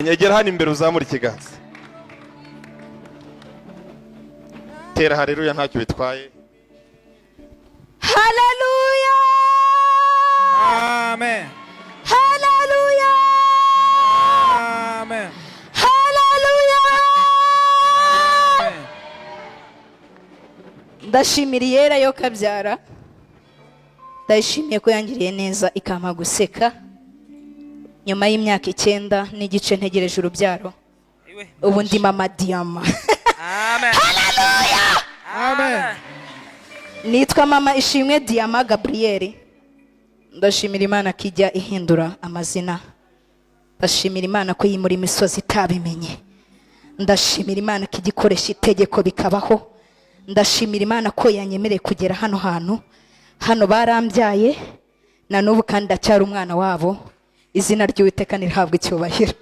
Nyegera hano imbere, uzamura ikiganza, tera haleluya, ntacyo bitwaye. Haleluya! Amen. Haleluya! Amen. Haleluya! Amen. Ndashimira Iyera yo kabyara, ndayishimiye ko yangiriye neza ikampa guseka nyuma y'imyaka 9 n'igice ntegereje urubyaro. Iwe. Ubu ndi mama Diyama. Amen. Amen. Nitwa mama Ishimwe Diyama Gaburiyeri. Ndashimira Imana ko ijya ihindura amazina. Ndashimira Imana ko yimura imisozi itabimenye. Ndashimira Imana ko ijya ikoresha itegeko bikabaho. Ndashimira Imana ko yanyemereye kugera hano hantu. Hano barambyaye, na n'ubu kandi ndacyari umwana wabo. Izina ry'Uwiteka nirihabwa icyubahiro.